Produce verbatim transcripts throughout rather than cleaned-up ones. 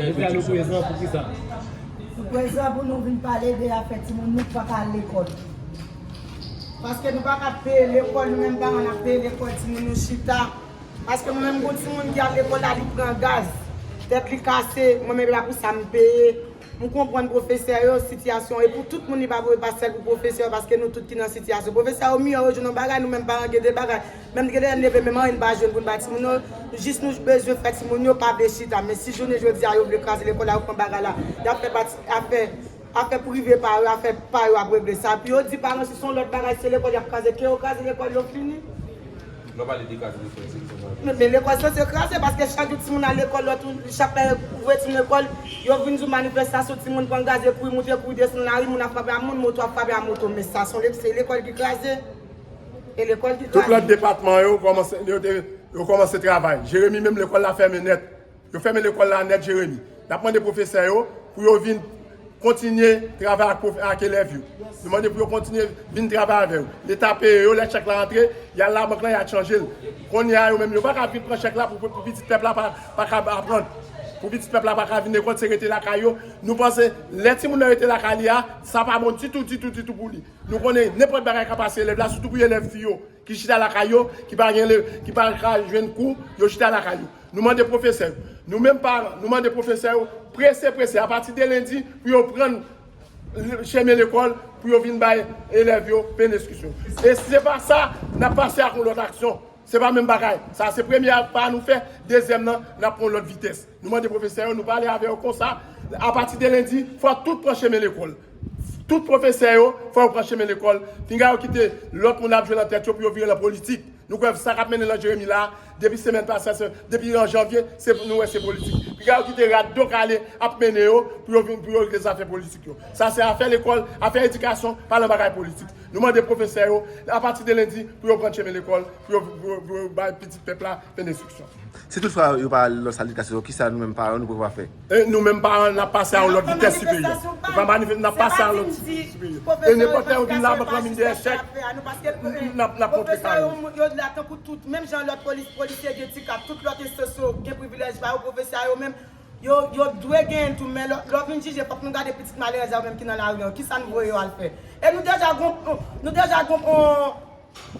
Jodi a nou prezan pou kisa? Nou prezan pou nou vin pale de afè timoun nou k pa ka al lekòl. Paske nou pa ka peye lekòl, nou menm paran n ap peye lekòl timoun nou chita. Paske mwen menm gon timoun ki al lekòl la, li pran gaz. Tèt li kase, mwen menm e pa pou sa m peye. M konprann pwofesè yo, sitiyasyon, e pou tout moun li pa pou, e pa sèl pou pwofesè yo, paske nou tout ki nan sitiyasyon. Pwofesè yo miyò, yo jwenn yon bagay, nou menm paran gen de bagay. Menm gen de lè n leve, menm anyen n pa jwenn pou n bay timoun yo. Jis nou bezwen fè timoun yo pa vle chita. Men si jounen jodi a yo vle kraze lekòl la, yo pran bagay la, y ap fè pati, afè, afè prive pa yo, afè pa yo ap regle sa. Epi yo di paran si se yon lòt bagay, se lekòl y ap kraze. Ke yo kraze lekòl yo fini? Lè w pale de kraze lekòl, se ki sa w vle di? Men, men lekòl sanse kraze, paske chak jou timoun al lekòl, lòt ou, chak lè yo voye timoun lekòl, yo vin di w manifestasyon, timoun pran gaz, yo kouri moute, kouri desann lari, moun ap frape a moun, moto ap frape a moto. Men sa se yon lek-, se lekòl ki kraze. E lekòl ki kraze. Tout lòt depatman yo kòmanse, yo te, yo kòmanse travay. Jeremi menm lekòl la fèmen nèt. Yo fèmen lekòl la nèt, Jeremi. N ap mande pwofesè yo pou yo vin kontinye travay ak pwof-, ak elèv yo. Nou mande pou yo kontinye vin travay avè yo. Leta peye yo, lè chèk la antre, y al labank la, y al chanje l. Kounye a, yo menm, yo pa ka vin pran chèk la pou, pou, pou pitit pèp la pa, pa ka aprann. Pou pitit pèp la pa ka vin lekòl, se rete lakay yo. Nou panse, lè timoun nan rete lakay li a, sa pa bon ditou, ditou, ditou pou li. Nou konnen nenpòt bagay ka pase elèv la, sitou pou elèv fi yo ki chita lakay yo, ki pa gen le, ki pa ka jwenn kou, yo chita lakay yo. Nou mande pwofesè yo. Nou menm paran, nou mande pwofesè yo, prese, prese, apati de lendi, pou yo pran chemen lekòl, pou yo vin bay elèv yo pen eskizyon. E si se pa sa, n ap pase ak yon lòt aksyon. Se pa menm bagay. Sa se premye pa nou fè, dezyèm nan, n ap pran yon lòt vitès. Nou mande pwofesè yo, nou pale avè yo konsa, apati de lendi, fò tout pran chemen lekòl. Tout pwofesè yo, fò yo pran chemen lekòl. Pinga yo kite lòt moun ap jwe nan tèt yo pou yo vire nan politik. Nou kwè sa k ap mennen nan Jeremi la, depi semèn pase, se, depi an janvye, se, nou wè se politik. Pinga yo kite rad do kale ap mennen yo pou yo vin, pou yo regle zafè politik yo. Sa se afè lekòl, afè edikasyon, pa nan bagay politik. Nou mande pwofesè yo, apati de lendi, pou yo pran chemen lekòl, pou yo, pou yo, pou yo bay pitit pèp la pen enstriksyon. Si toutfwa yo pa al nan sal edikasyon yo, kisa nou menm paran nou poko pa fè? E nou menm paran, n ap pase a yon lòt vitès siperyè. Nou pa manifeste, n ap pase a yon lòt siperyè. E nenpòt lè yo vin labank lan, vin dèyè chèk, n ap, n ap montre kare. Yo la tankou tout, menm jan lòt polis, polisye gen tikap, tout lòt enstans yo gen privilèj pa yo, pwofesè yo menm, yo, yo dwe genyen l tou, men lè, lè w vin jije, fòk nou gade pitit malerèz yo menm ki nan lari an, kisa n voye yo al fè? E nou deja gon, nou deja gon, on,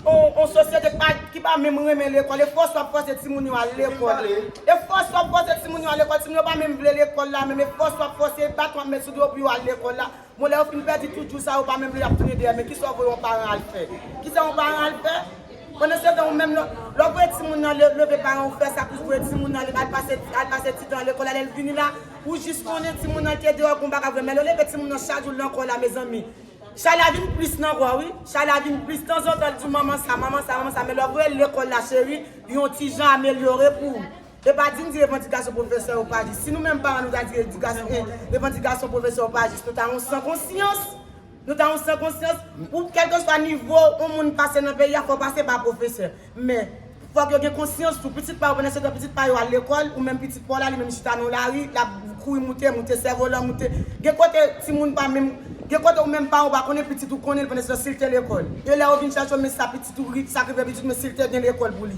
on, on sosyete ki pa, ki pa menm renmen lekòl. E fòs w ap fòse timoun yo al lekòl. E fòs w ap fòse timoun yo al lekòl. Timoun yo pa menm vle lekòl la menm. E fòs w ap fòse, e baton w ap met sou do yo pou yo al lekòl la. Bon, lè yo fin pèdi tout jou sa, yo pa menm vle, y ap tounen dèyè. Men kisa w voye yon paran al fè? Kisa yon paran al fè? Pandan se tan, ou menm, lè, lè w voye timoun nan le-, leve paran ou fè sakrifis, voye timoun nan al pase, al pase ti tan lekòl la, lè l vini la, ou jis konnen timoun nan te deyò, gon bagay vre. Men lè w leve timoun nan chak jou l nan kò w la, mezanmi, chay la vin plis nan kò, wi. Chay la vin plis. Tanzantan, l di w, "Manman sa, manman sa, manman sa." Men lè w voye l lekòl la, cheri, yon ti jan amelyore pou ou. E pa di n di revandikasyon pwofesè yo pa jis. Si nou menm paran nou ta di revandikasyon, eh, revandikasyon pwofesè yo pa jis, nou ta yon san konsyans. Nou ta yon san konsyans. Pou kèlkeswa nivo yon moun pase nan peyi a, fò w pase pa pwofesè. Men, fòk yo gen konsyans tou. Pitit pa yo, pandan se tan pitit pa yo al lekòl, ou menm pitit pa w la, li menm chita nan lari, l ap kouri moute, moute sèvolan, moute. Gen kote timoun pa menm, gen kote ou menm paran w pa konnen pitit ou konnen l, pandan se tan si l te lekòl. E lè yo vin chèche w, men sa pitit ou ri, sa k rive pitit ou, men si l te gen lekòl pou li.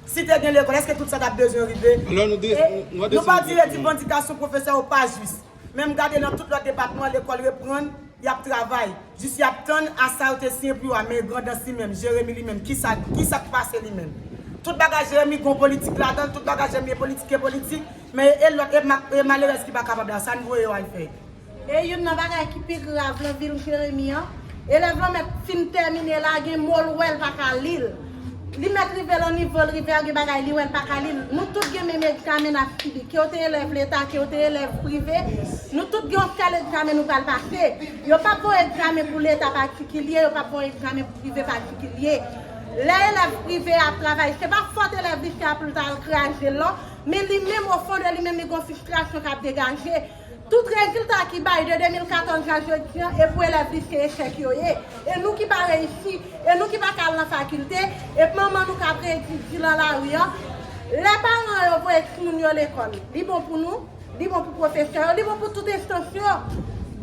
Si te gen lekòl, èske tout sa t ap bezwen rive? Alò, nou de-, e nou, nou pa di revandikasyon pwofesè yo pa jis. Men m gade nan tout lòt depatman, lekòl reprann, y ap travay. Jis y ap tann a sa yo te siyen pou yo a, men Grandans li menm, Jeremi li menm, kisa, kisa k pase li menm? Tout bagay Jeremi gon politik ladan l, tout bagay Jeremi e politik, e politik, men e lòt, e ma-, e malerèz ki pa kapab la, sa n voye yo al fè? E youn nan bagay ki pi grav nan vil Jeremi an, elèv lan mèt fin tèmine la, gen mo l wè l pa ka li l. Li mèt rive lan nivo l rive a, gen bagay li wè l pa ka li l. Nou tout gen menm egzamen n ap sibi. Ke w te elèv leta, ke w te elèv prive, nou tout gen yon sèl egzamen nou pral pase. Yo p ap ba w egzamen pou leta patikilye, yo p ap ba w egzamen pou prive patikilye. Lè elèv prive a ap travay, se pa fòt elèv lise a pou l ta al kraze l non, men li menm, o fon de li menm, li gen yon fristrasyon k ap degaje. Tout rezilta ki bay de de mil katòz a jodi an, e pou elèv lise echèk yo ye. E nou ki pa reyisi, e nou ki pa ka al nan fakilte, e manman nou k ap redi di lan lari an. Lè paran yo voye timoun yo lekòl, li bon pou nou, li bon pou pwofesè yo, li bon pou tout enstans yo.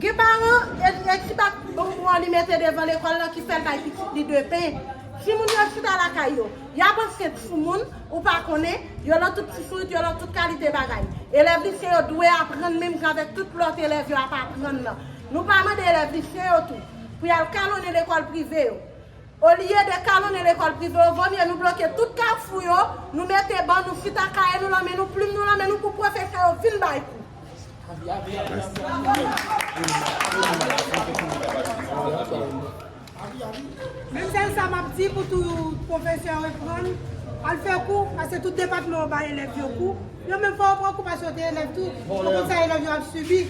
Gen paran, e, e ti bak bonbon li mete devan lekòl lan ki fè l bay pitit li de pen. Timoun yo chita lakay yo, y ap ansent sou moun ou pa konnen, yo lan tout ti sourit, yo lan tout kalite bagay. Elèv lise yo dwe aprann menm jan avèk tout lòt elèv yo ap aprann nan. Nou pa mande elèv lise yo tou pou y al kalonnen lekòl prive yo. Olye de kalonnen lekòl prive yo, vomye nou bloke tout kafou yo, nou mete ban, nou chita kaye nou lan men nou, plim nou lan men nou pou pwofesè yo vin bay kou. Menm sèl sa m ap di pou tout pwofesè reprann, al fè kou, paske tout depatman yo bay elèv yo kou. Yo menm fò yo pran kou paske yo te elèv tou. Yo konn sa elèv yo ap sibi.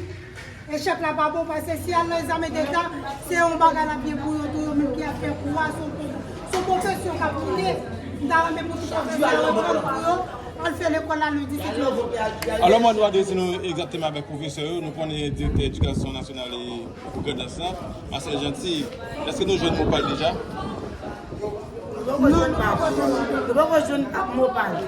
Echèk la pa bon, paske si y al nan egzamen deta, se yon bagay l ap ye pou yo tou, yo menm ki ap fè kou a, se yon pwofesyon k ap tounen. M ta renmen pou tout pwofesè reprann kou yo, al fè lekòl la lendi. Alò, mwen, nou adrese nou egzakteman avèk pwofesè yo. Nou konnen direktè edikasyon nasyonal e pou Grandans lan, Marcel Jeanty. Èske nou jwenn mo pa l deja? Non, nou poko jwenn, nou poko jwenn mo pa l.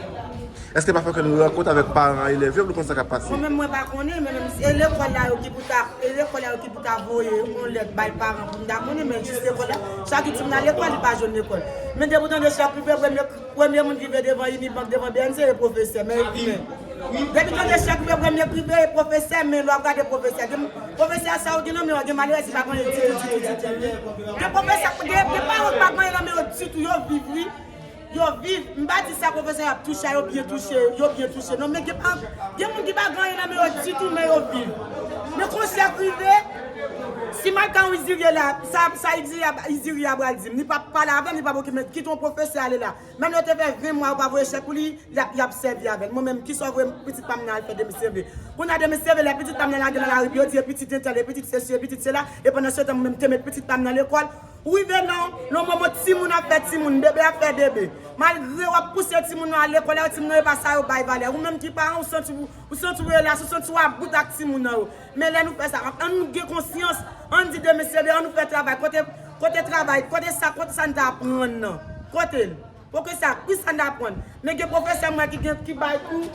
Èske pa fòk ke nou rankont avèk paran elèv yo pou nou konn sa k ap pase? Mwen menm, mwen pa konnen, men menm si e lekòl la yo ki pou ta, e lekòl la yo ki pou ta voye yon lèt bay paran pou nou ta konnen, men jis lekòl la, chak jou timoun al lekòl, li pa jwenn lekòl. Men depi w tande chak rive, premye, premye moun ki rive devan Unibank, devan B N C, e pwofesè, men, men, depi w tande chak rive, premye k rive, e pwofesè, men lè w ap gade pwofesè, gen, pwofesè sa yo gen nan men yo, gen malerèz ki pa gen anyen ditou, ditou, ditou. Gen pwofesè, gen, gen paran ki pa gen anyen nan men yo ditou, yo viv, wi. Yo viv, m pa di sa pwofesè yo ap touche a, yo byen touche, yo byen touche. Non, men gen pa, gen moun ki pa gen anyen nan men yo ditou, men yo viv. Men konsa k rive, si m al kan Izirye la, sa, sa Izirye a, Izirye a pral di m, li p ap pale avè m, li p ap okipe m, kite yon pwofesè ale la. Menm lè yo te fè ven mwa, yo pa voye chèk pou li, y ap, y ap sèvi avè l. Mwen menm, kisa w voye pitit pa m nan al fè demen seve? Kounye a demen seve, lè pitit pa m nan lage nan lari, yo di e pitit entèl, e pitit sesi, e pitit sela, e pandan se tan, mwen menm te met pitit pa m nan lekòl, Ou rive nan yon moman timoun ap fè timoun, bebe ap fè bebe. Malgre w ap pouse timoun nan al lekòl, lè timoun nan yo pa sa yo bay valè. Ou menm ki paran, ou santi w, ou santi w relas, ou santi w about ak timoun nan yo. Men lè nou fè sa, ann nou gen konsyans, ann di demen seve, ann nou fè travay. Kote, kote travay, kote sa, kote sa n ta aprann nan? Kote l? Pwofesè, ki sa n aprann? Men gen pwofesè m wè ki gen, ki bay kou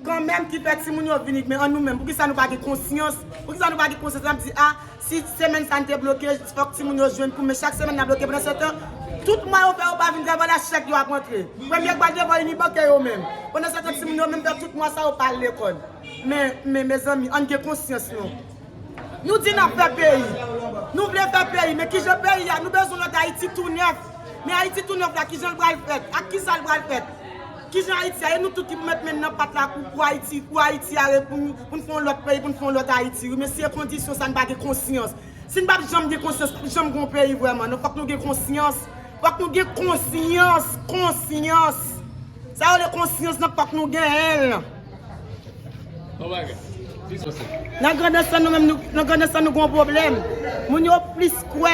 kanmenm, ki fè timoun yo vini. Men an nou menm, poukisa nou pa gen konsyans? Poukisa nou pa gen konsyans? N ap di, a, si semèn sa n te bloke, fòk timoun yo jwenn kou, men chak semèn n ap bloke. Pandan se tan, tout mwa yo fè yo pa vin travay la, chèk yo ap rantre. Premye k pral devan Unibank e yo menm. Pandan se tan, timoun yo menm fè tout mwa sa yo pa al lekòl. Men, men, mezanmi, ann gen konsyans nou. Nou di n ap fè peyi. Nou vle fè peyi, men kijan peyi a? Nou bezwen lòt Ayiti tou nèf. Men Ayiti tou nèf la, kijan l pral fèt? Ak kisa l pral fèt? Kijan Ayiti a? E nou tout ki pou met men n nan pat la pou, pou Ayiti, pou Ayiti a, pou, pou n fè yon lòt peyi, pou n fè yon lòt Ayiti. Wi, men si e kondisyon sa, n pa gen konsyans. Si n p ap janm gen konsyans, p ap janm gen yon peyi vrèman. Non, fòk nou gen konsyans. Fòk nou gen konsyans. Konsyans. Sa yo rele konsyans nan, fòk nou genyen l. Nan Grandans lan, nou menm, nou, nan Grandans lan, nou gen yon pwoblèm. Moun yo plis kwè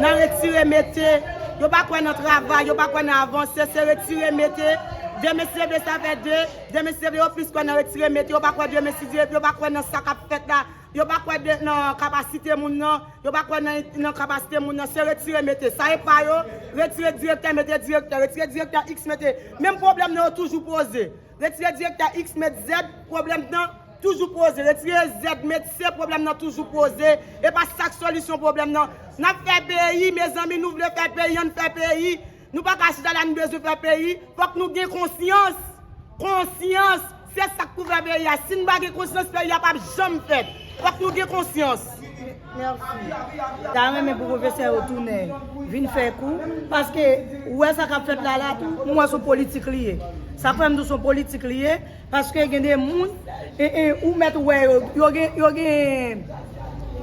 nan retire mete. Yo pa kwè nan travay, yo pa kwè nan avanse, se retire mete. Demen seve sa fè de, demen seve yo plis kwè nan retire mete, yo pa kwè demen si Dye, yo pa kwè nan sa k ap fèt la. Yo pa kwè de, nan kapasite moun nan, yo pa kwè nan, nan kapasite moun nan, se retire mete. Sa e pa yo, retire direktè, mete direktè, retire direktè X, mete. Menm pwoblèm nan yo toujou poze. Retire direktè X, met Z, pwoblèm nan toujou poze. Retire Z, met C, pwoblèm nan toujou poze. E pa sa k solisyon pwoblèm nan. N ap fè peyi, mezanmi, nou vle fè peyi, ann fè peyi. Nou pa ka chita la, nou bezwen fè peyi. Fòk nou gen konsyans. Konsyans. Se sa k pou fè peyi a. Si n pa gen konsyans, peyi a p ap janm fèt. Fòk nou gen konsyans. Mèsi. Ta renmen pou pwofesè yo tounen vin fè kou, paske ou wè sa k ap fèt la la tou, m wè se yon politik li ye. Sa k fè m di w se yon politik li ye, paske gen de moun, e, e, ou mèt wè yo, yo gen, yo gen,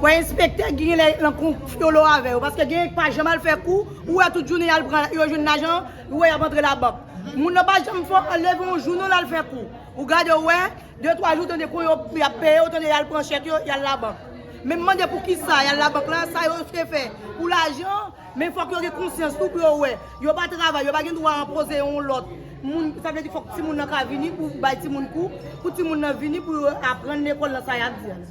wè enspektè ki gen lè nan konfyolo avè yo, paske gen ki pa janm al fè kou, ou wè tout jounen y al pran, yo jwenn lajan, ou wè y ap antre labank. Moun nan pa janm fè, leve yon jou non l al fè kou. Ou gade w wè, de twa jou, tande kou yo, y ap peye, ou tande y al pran chèk yo, y al labank. Men m mande poukisa y al labank la, sa yo te fè pou lajan, men fòk yo gen konsyans tou pou yo wè. Yo pa travay, yo pa gen dwa enpoze yon lòt moun, sa vle di fòk timoun nan ka vini pou bay timoun kou, pou timoun nan vini pou yo aprann lekòl nan sa y ap di a la.